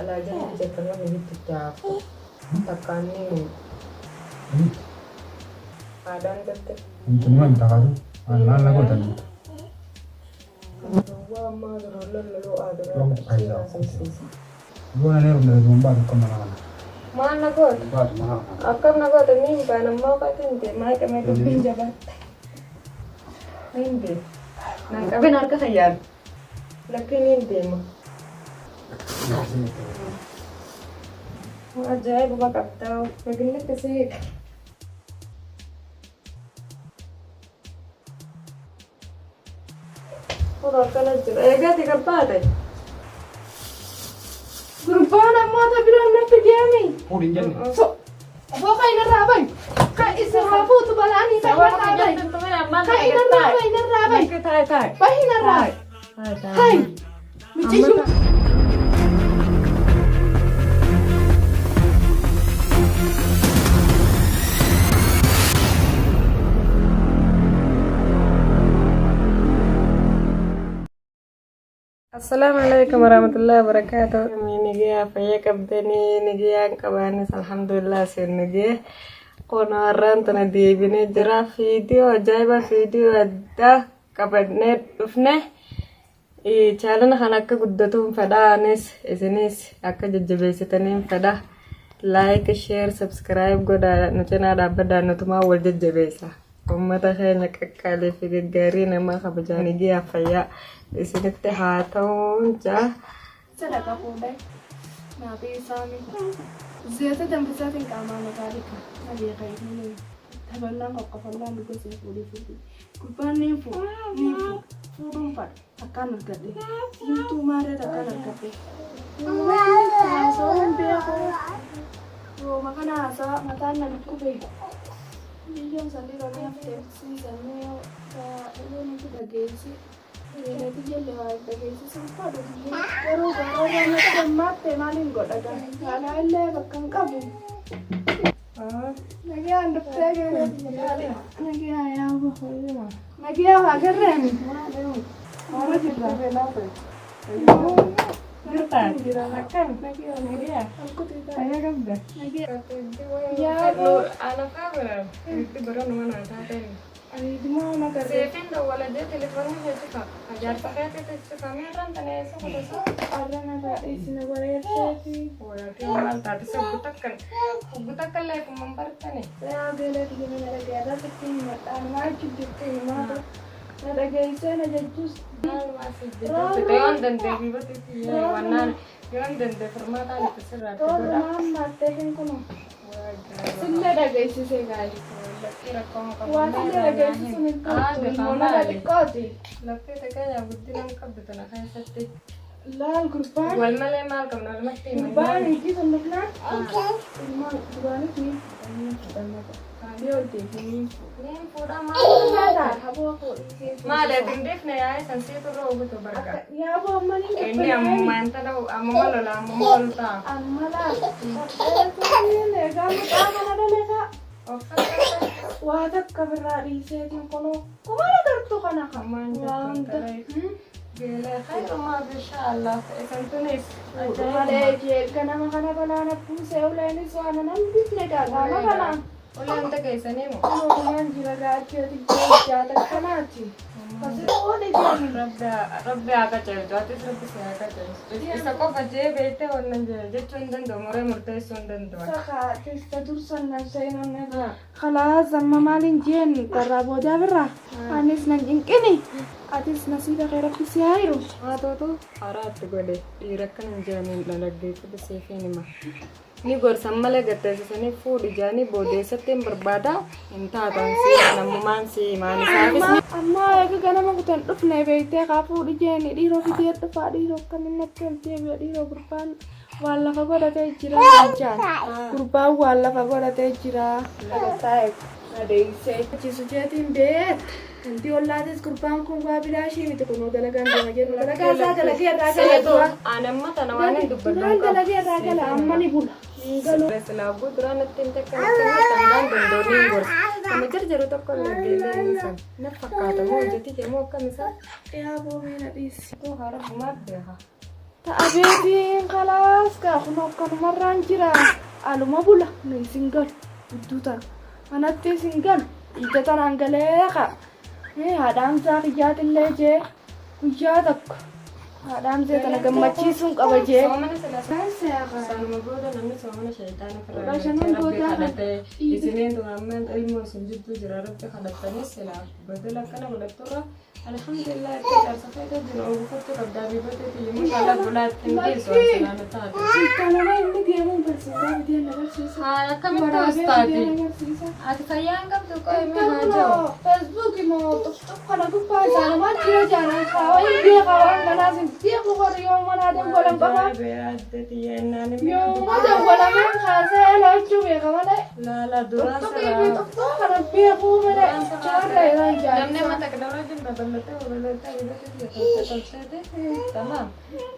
Alaa jalatti jalqabame bittitti hafu. Takkaan ni aadaan galte. Intinuma hin takaatu. Maal na gootan? Waa ammaa duraan lololoo aadaa Yoo faayidaa. Yoo na heerumne hin baatu akka mana kana. Maal na goota? Hin baatu mana kana. Akkam na goota ni hin baan ammaa qaatiin deemaa qamee dubbiin jabaatte. Hin deema. Nan qabin harka fayyaan. Lakkiin hin deema. Ajaa'iba qabdaa. Naginni akkasii. Kun akkana jira. Eegaati kan baate. Gurbaan ammoota biroon natti deemi. Fuudhi hin jenne. So, booka inarraa bahi. Ka isa haa fuutu balaanii ta'e inarraa bahi. Ka inarraa bahi inarraa bahi. Taa'e taa'e. Bahi inarraa. Hai. Mucayyoo. Assalaamu alaikum warahmatullahi wabarakatuh. Nigyaa fayya qabdanii nigyaan qabaanis alhamdulillah isin nigee. Kun har'aan tana deebinee jira. Fiidiyoo ajaa'iba fiidiyoo addaa qabannee dhufne. Chaalana kana akka guddatuun fedha anis isinis akka jajjabeessitaniin fedha. Like, share, subscribe godhaa nu cinaa dhaabbadhaa nutumaa wal jajjabeessa. Uummata keenya qaqqaalii fi gaggaarii namaa kabajaa nigyaa fayyaa isinitti haa ta'uun jaa. Sadaqa fuudhee maatii isaanii zeeta danfisaatiin qaamaa mataa dhiqa na beekaa taphannaan qoqqofannaan gosa fuudhee fuudhee gurbaan niin fuudha niin fuudha fuudhuun fadha takkaan argadhe siimtuu maarree takkaan argadhe haasawaa hin beeku rooma kana haasawaa mataan na dhukkube biyyoon sanii roomee haftee siisanii yoo nuti dhageessi Beelati jelle waa dhageessisuun fadhu garuu garaa natti hammaatte maaliin godha gaa haala illee bakka hin qabu. Nagayaan dhuftee geelati nagayaa yaaba nagayaa waa garreemi. Maama jirra. Jirta? Akkam? Nagaya. Fayyaa qabda? Yaaboo. Ana faa itti baran waan taateen. Ani nama garree. Seefin dawwala jee telefoonni kee cufa. Ajaarsa keetiitu cufa. Meerraan tana eessa kutasa? Arra nagaa dhiisina bareerteeti. Wayaatee maal taate sabbu takkan. Hubbu takkan leefuman bartani. Yaa beelati jala na dhagee irratti ittiin himadhaan maal jirti himaa na dhageessee na jechus. Yoon dandee bibatitti wannaan yoon dandee furmaataan itti sirraatti Toorri godha. maal maattee hin kunu. Sillee dhageessisee gaarii. Lakkii rakkoon qabu. Waan sillee dhageessisuun hin toltu. Ilmoon xiqqooti. Lakkii takkeenya guddina hin qabdu tana keessatti. Laal gurbaan. Wal malee maal qabna walumatti himannaa. Gurbaan hiikii sun dhufnaan. Ilmoon duraanis ni fuudhan. Kaanii ol deebinii. Niin fuudha maal? Taataa haboo fuudhii. Maal ati hin beekne yaa'ee san seetu irra ogutu barga. Yaaboo amma ni Inni ammumaan tana ammuma lola ammuma ol ta'a. Amma laal. Egaa mucaa kana dhaleetaa. Uffata Waa takka birraa dhiiseetiin kunoo kuma agartu kana kan. Ammaan Waan jettu Geelee khayrumaa inshaallah isan tunis malee jeegga nama kana balaan abbuusee uleenis waan nan bifne gaagaama kana. Uleen dhageessanii moo? Mootummaan jira gaachee jijjiirraa takkanaati. Kasi oole jeeni. Rabbi haa qajeelchu atis rabbi si haa qajeelchu. Isa qofa jee beektee wannan jee jechuu hin danda'u muree murteessuu hin danda'u. Saka tista dursan nan seenan khalaas amma maaliin jeen tarraa boodaa birraa. Anis nan cinqini. Atis nasiiba kee rabbi si haa hiru. Haatootu haraatti godhe dhiira akkana hin jedhaniin dhalaggeeffatu seefeen hima. Ni gorsan malee gatteessisanii fuudhi jedhanii boodeessatti hin barbaada hin taatan si namummaan si himaan isaafis ni Amma eega ganama kutan dhufne beektee kaa fuudhi jeeni dhiiroo fidee dhufaa dhiiroo akkamiin natti ol deebi'a dhiiroo gurbaan waan lafa godhatee jira jechaan gurbaan waan lafa godhatee jira. Taa'e adeemsee achiisu jeetiin beek Wanti ollaatis gurbaan kun waa bilaashii miti kunoo dalagaan deema jennu dalagaa isaa dalagee irraa gala dura. Ani amma tana waan hin dubbadhu Duraan dalagee irraa gala amma ni bula. Hin galu. Silaabuu duraan natti hin takka natti hin tangaan danda'u ni gorsa. Nama jarjaru tokko illee geellee inni san. Na fakkaata moo hojjetii kee moo akkam isaa? Yaa boomee na dhiisi. Tuu haara gumaat beeka. Ta'a beetiin kalaas kaa kun akkanumarraan jira. Aluma bula nu isin galu gidduu tana. Manatti isin galu ija tanaan galee kaa. Haadhaamsaa kiyyaatillee jee guyyaa tokko haadhaamsee tana gammachiisuun qaba jee. Soomana sila Saanuma booda namni soomana shayitaana Kudha shanan firraa boodaa kan kadhate isiniin tun amma ilmoo isin jidduu jira rabbi kadhattanii sila badala akkana godhatturra alhamdulillah itti jaarsa feete jiru ogufattu qabdaa biibateeti yommuu shaala bulaatti hin geessu silaana taate. Kanama inni deemuun barsiisaa fidee na barsiisa. Haa akkamitti Waraabee ustaati? fidee na barsiisa. Ati fayyaa hin qabdu qo'e mee haa jiru. Facebook immoo tuqtuq kana gubbaa isaa namaa jira jaanan kaawaa hin beekaa waan kanaas hin beeku warri yoo manaa dawwalan qofa. Yooma dawwalameen kaasee elachuu beeka malee. Laala duraan Tuqtuqii fi tuqtuq kana beekuu malee. Jaarraa irraan Namni jaarsa. amma teknooloojiin babal'atee babal'atee babal'atee tolcheeti. Tamam.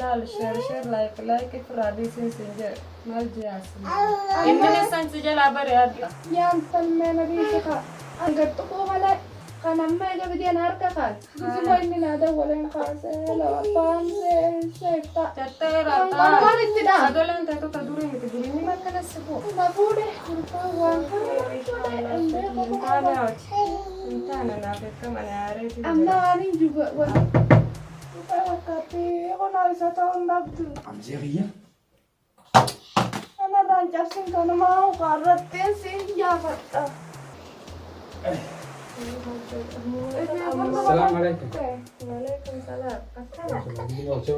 Laal share share like like firraa dhiisiin siin jedhe maal jiyaas. Inni isaan si jalaa bare adda. Yaan falmee na dhiise kaa. Hanga tuquu malee. Kan amma ija fideen harka kaan. Gisuma inni naa dawwaleen kaasee lama baamsee seefta. Tetteera Kanumaan itti dha. Sagaleen ta'e tokko durii miti durii ni makkana si bu'u. Na fuudhe gurbaan waan kana fuudhe hin beeku Hin taane hojii. Hin taane naaf akka mana yaareeti. Amma waan hin jiru waan fakkaatti qonaa isa ta'uun dhabdu. Amseeriyya. Kanarraan cabsin kanumaa mukaarrattiin siin jaafadha. Assalamu alaikum. Waalaikum salaam. Akkana.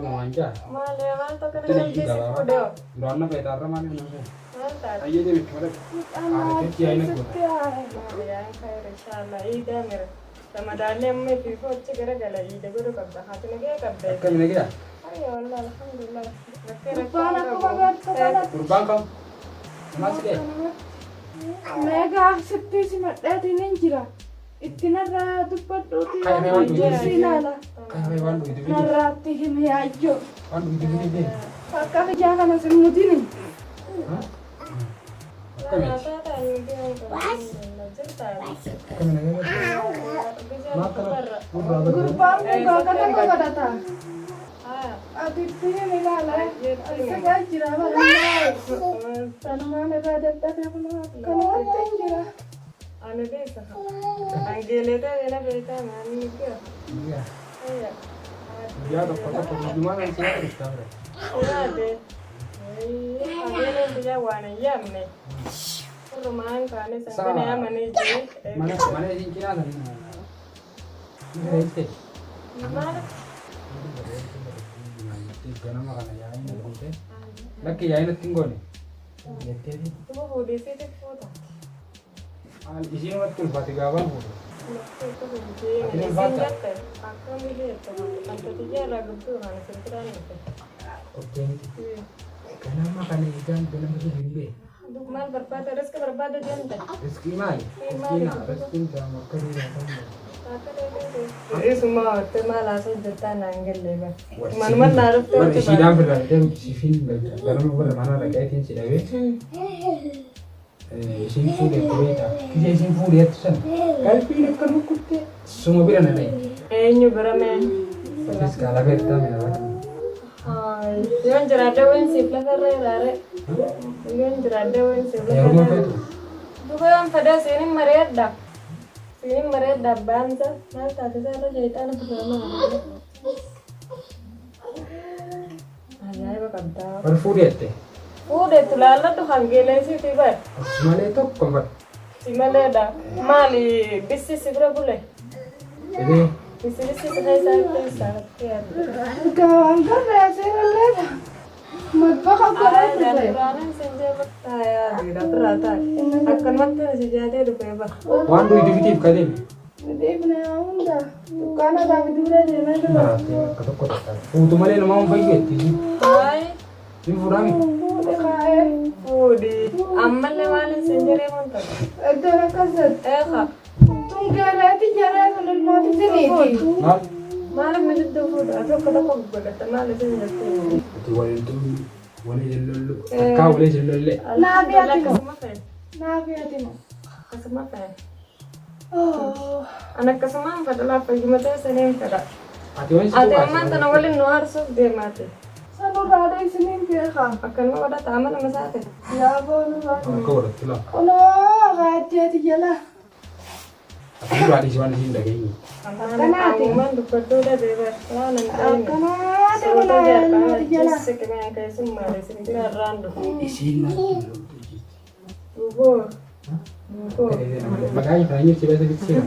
Maal Maal maal tokko na jalqeessi fuudhee. Duraan na fayyadaarra maaliif na fayyada? Maal taate? Ayyee deebitti malee. Yaan khayr inshallah iida mira. Ramadaalee amma fi fochi gara gala iida godhu qabda. Haati nagaya qabda. Akkami nagaya? Ayya wallah alhamdulillah. Rakkee Gurbaan akkuma gartuu kanatti. Gurbaan kam? Maal si ta'e? Meegaa sitti simadheetiin hin jira. Itti narraa dubbadhuuti Kaayamee waan hojii si ilaala. Kaayamee waan dhugdu fidee. Narraatti himi yaayyoo. Waan dhugdu fidee. Akka fijaa kana sin mutini. Akkamitti? Akkami nagaya? Maal kana? Gurraa badda. Gurbaan kun gaakana godhata. Ati itti himi ilaala. Sigaa jira bal'aa. Sanumaan irraa dadhabee kun akkanumatti hin jira. Ana beeka. Angeelee ta'e na beekaa maal ni jira. Guyyaa. Ayya. Guyyaa tokko tokko guyyumaa kan si yaadu dhuftaa bira. Yaade. Angeeleen biyya waan hin yaamne. Furrumaan kaane sangana yaamanii jiru. Mana mana isin cinaa san. Ni reette. Maal? Ganama kana yaa'iin guute. Lakki yaa'iin natti hin goone. Jetteeti. Tuba fuudhisiitiif fuuta. Maal isiin irratti ulfaate gaafaan fuudhe. Qopheenti. Ganama kana eegaan ganama sun hin beeku. Maal barbaada? Riska barbaada deemte. Riskii maali? Riskiin riskiin ta'amu akka dhiiraa ta'u. Isuma hotte maal haasoo jettaa naan galle ba. Manuma naa dhufte Bar hotte ishiidhaan firraa deemu sifiin ganama bara mana dhaqeetiin si dhabee. Isiin fuudhee beekta. Kisee isiin fuudhee san qalbiin akka rukkutte suma bira na dha'e. Eenyu bira mee? Atis kaala beektaa mina bara. Yoon jiraadde wayin siif lafarra iraare. Yoon jiraadde wayin siif Yeroo lafarra. feetu. Duuba yoon fedha siinin mari'adha. Siinin mari'adha abbaan isaa maal taate isaa irra shayxaana firraa. Ajaa'iba qabdaa. Bar fuudheette. Fuudheetu laalladhu hangeeleesiitii bar. Malee tokko bar. Si maleedha. Maali bissi si bira bule? Edee Bissi bissi si keessa keessaa Gawaan garree seeralleedha. Madbaqa godhee dhufe. Duraanin sin jee bakka yaadudha biraa taa'e. Akkanumatti si jaatee dhufee bara. Waan dhugdu fitiif kadeemi. Dhiifne hunda dukkaana isaa fiduu deemee dura. Maraattee bakka tokko takka. Fuutu malee namaa hin fayyeetti. Hayi Hin fuudhami. Fuudhe kaa'ee. Fuudhi. Ammallee maaliin sin jiree wanta? Iddoon akkas jette. Eeqa. Tun geeleeti jaree sun ilmooti siniiti. Maal? Maaliif nu jidduu fuudha? Ati akka tokko godhatte maal isin jettee? Ati waliin dhumni walii hin lollu. Akkaa walii hin lolle. Naafi ati moo? Akkasuma fe'e. Naafi ati moo? Akkasuma fe'e. Ani akkasumaan fedha lafa fayyuma teessanii hin fedha. Ati waan si Ati ammaan tana waliin nu aarsuuf deemaati. Sanuma. nurraa dheessiniin beekaa. Akkanuma godhata amma nama saate. Yaa boo nurraa. Akka godhattu laa. Kunoo raajjeeti jala. Ati duraa dhiisi waan isiin dhageenye. Akkanaati. Uumaan dubbadhuu dhabee barraa nan ta'in. Akkanaati kunoo elmaati jala. Siqimeen keessummaa isin bira irraan dhufu. Isiin na. Duuboo. Duuboo. Maqaa isaa eenyu si baase bitti seera.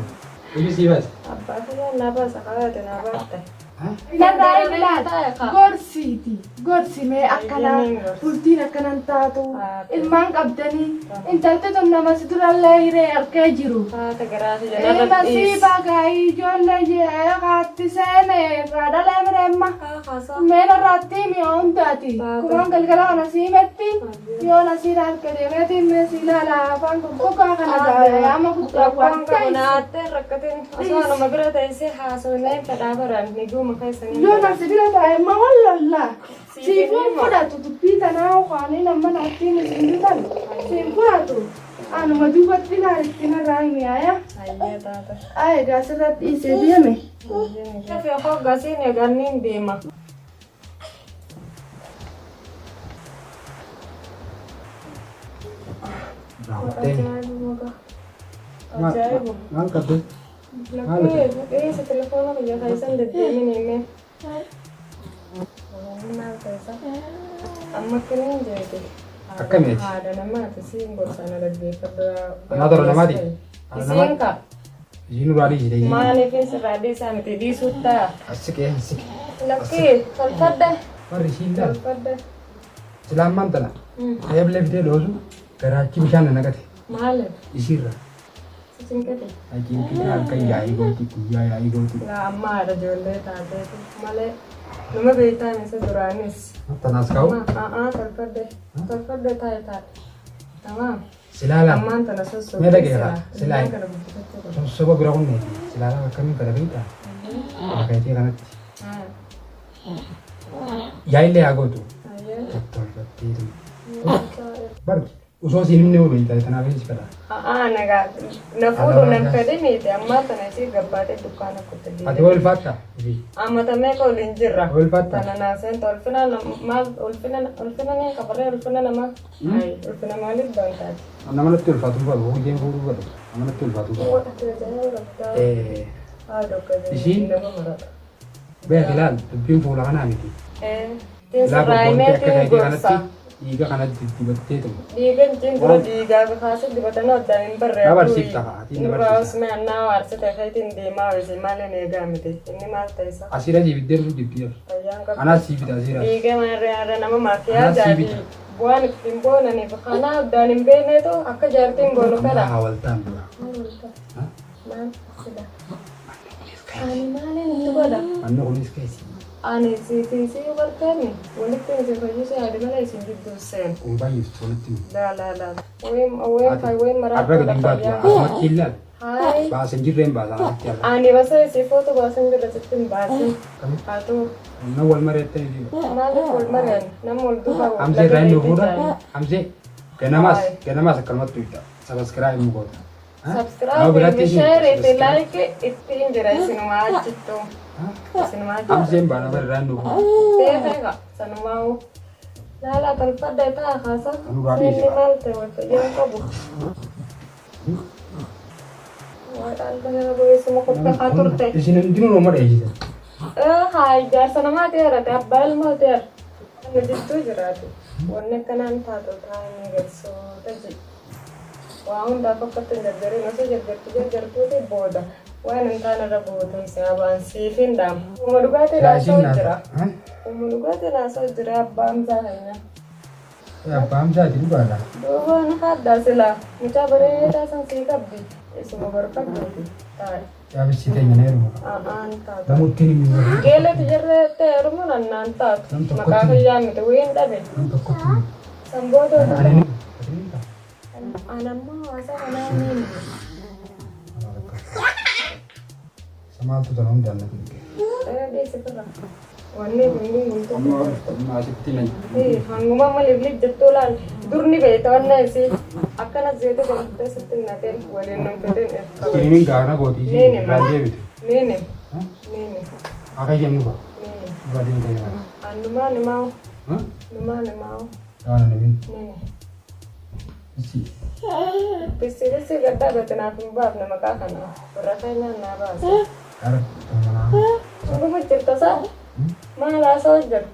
Eenyu si baase? Abbaa kiyyaa naa baasa qabaate naa baatte. Narraa ilaali. Gorsiiti. Gorsi mee akkanaa bultiin akkanan taatu ilmaan qabdanii intalti tun nama si durallee hiree harkee jiru. Haata garaa kiyya Ilma narra sii dhiis. bagaayii ijoollee jee haatti seene irraa dhalee mireemma. Mee narraatti himi yoo hundaati. Kumaan galgala kana siimetti yoo nasiira harka deemeetiin mee si ilaala afaan goggogaa kana gaa'ee amma guddaa Rakkoon waan qabu ta'e. naattee rakkateen osoo nama bira teessee haasofnee fedhaa baran ni guuma keessanii. Yoo nasi bira taa'e ma wallalla. Siifuun fudhatu dubbii tanaa ukaanii nama naattiin isin bitan siin fudhatu. Anuma duubatti ilaalitti narraa himi aayaa. Hayyee taata. Aayi egaa asirratti dhiisee deeme. Lafee hoggasiin eeganniin deema. Raawwattee. Ajaa'ibuma. Ajaa'ibu. Maal qabdu? Lakkee dhiyeessa telefoona kiyya keessan deddeemin himee. Maal keessa? Amma akkamiin jeete? Akkamiiti? Haadha namaati siin gorsana dhaggeeffadhu. Anaa tola namaati? Haadha Isiin namaati? ka Isiin duraa dhiisi. maaliif sirraa dhiisaa miti dhiisuu ta'a? Asiqee asiqee. Lakkee tolfadhe Warri isiin laal. tolfadhe. Silaan maal tana? Eeblee fidee loosu garaachi bishaan na naqate. Maaliif? Isiirra. Si cinqate? Ajiin halkan yaa'ii gooti guyyaa yaa'ii gooti. Laa amma haadha ijoollee taateetu malee nama beektaan isa duraanis. Tanaas ka'u. A'aa tolfadhe tolfadhe taa'e taa'e. Tamaam. Silaalaan Ammaan tana sossobee Mee dhageera? silaa. Silaa. Ilmaan kana guddifachuu qaba. sossoba bira kunneeti. Silaalaan akkamiin kana beektaa? Bakka kanatti. Yaa'illee haa gootu. Ayyee. Tolfatteetu. Bar osoo siin himne beektaa kanaaf hin sifata. A'aa nagaa na fuudhu nan fedhe miti ammaan tana isii gabbaatee dukkaana kutte Ati wal fatta? Ammatamee ka waliin jirra. Wal fatta? Tana naaseen ulfina maal ulfina ulfina ni qabarree ulfina nama. Ulfina maaliif baantaati? Nama natti ulfaatu hin fadhu. Hojii fuudhuu fadhu. Nama natti ulfaatu hin fadhu. Isiin? Beek ilaal dubbiin fuula kanaa miti. Silaa bobboonte akka keetii kanatti dhiiga kanatti dibattee ture. Dhiigan jiin dura dhiigaa kaasee dibatanii addaan hin barree. Na barsiifta haa, ati na Nurraa barsiisa. osmee annaa waarsite keetiin deemaa ho'ise maaliin eegaa miti. Inni maal ta'isa? Asiira sii biddee dhufu jirti. Fayyaan qabu. Anaas sii bita asiira. Dhiiga maarree har'a nama maafiyaa Anaas sii jaarii bita. bu'aan ittiin boonaniif kanaa addaan hin beekneetu akka jaartiin boonu Amma fedha. haa waltaan dura. Maal sila? Ani maaliin itti godha? Manni kunis keessi. Ani siitii sii barteemi walitti isin fayyisuu yaade malee isin jidduu seenu. Kun baay'iftu walitti himi. Laa laa laa. Wayin wayin wayin Arra maraatu gadi hin baatu. Asumatti hin laal. Haay. Baasa hin jirreen baasa asitti ala. Ani basa isii foto baasin jirra sitti hin baasin. Akkamitti? Haa ta'u Nama wal mari'attee ni maaliif wal mari'an nama wal duukaa wal Hamzee irraa inni fuudha. jaalle. Hamzee ganamaas Haay. ganamaas akkanumatti hojjeta. Sabaskiraayib mu goota. Nama Subscribe biraatti fi isin share fi subscribe. like ittiin jira isinumaa achittu. Isinumaa achittu. Hamzeen baana bara irraa inni fuudha. Beekaa sanumaa laala tolfadha taa kaasa. Anugaa dhiisi. Inni maal ta'e wal fayyaan qabu. Waan kana boyeessuma qophii haa turte. Isin hundinuu nama dheessisa. Haa ijaarsa namaa ta'eera abbaa ilmoo ta'eera. Inni jidduu jiraatu. Wanni akkanaan taatu taa'anii galsoota ji. Waa hundaaf akkatti hin jarjarin osoo jarjartu jarjartuuti booda. Waan hin taane irra bootuun si abaan siif hin dhaamu. Uuma dhugaatiin haasa'u jira. Uuma dhugaatiin haasa'u jira abbaan isaa keenya. Abbaa Hamzaati dhugaadha. Duubaan haddaa silaa mucaa bareedaa san sii qabdi. Isuma barbaadduuti. Taa'e. Yaabisii teenya na heeruma. A'aan taatu. Namootni hin himu. Geelati jarree ta'e heerumuun annaan taatu. Nam tokkotti Maqaa kiyyaa miti wayiin dhabe. Nam tokkotti himu. Sanboota Ani ni. Ati ni ta'a. Anammoo hawaasa kanaa ni himu. Samaaltu tana hundaan na dinqe. Dhiisifirra. Wanni kun Amma gungumtu. amma asitti na Hanguma maaliif lijjattuu laal durni beekta wanna isii akkana zeeta galtee sitti naqeen waliin nun fedhin Isiniin gaara gootii Ni isiin hima. irraan deebitu. Ni hima. Ni hima. Akka jennu ba. Ni hima. Irraa deemtee jira. Annumaan himaa. Numaa namaa Waan ani bin. nini. Isi. Bisi bisi gaddaa gati naaf hin baafne maqaa kana. Warra keenyaan naa baase. Ara manaa. Dhuguma jirta saa? Maal haasa'u jirta?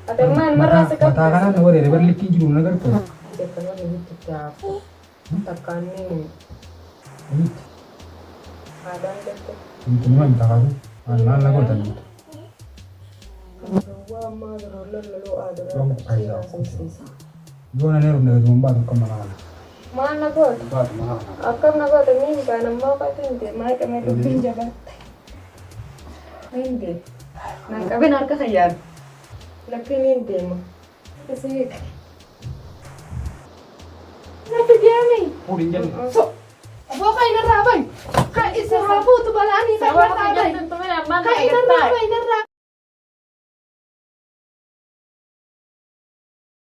Ati ammaan marraa si Mataa qabdi. kanaan na wareere bar likkiin jiru na gartu. Jirta manni bitti haafu. Takkaan nini. Miti. Aadaan jirti. Miti nima hin takaatu. Maal na gootan miti. Waa ammaa yeroo lololuu aadaa. Yoom faayidaa? Yoo na heerumne gadi hin baatu akkam mana kana. Maal na goota? Hin baatu mana kana. Akkam na goota niin baan ammoo qofti hin deema. Maal qabee dubbiin jabaatte. Hin deema. Nan qabin harka kayyaan. Lakkiin hin deema. Isii Natti deemi. Fuudhi hin jenne. So, aboo kan inarraa bahi. Kan isa haa fuutu balaanii kan inarraa bahi. Kan inarraa bahi inarraa.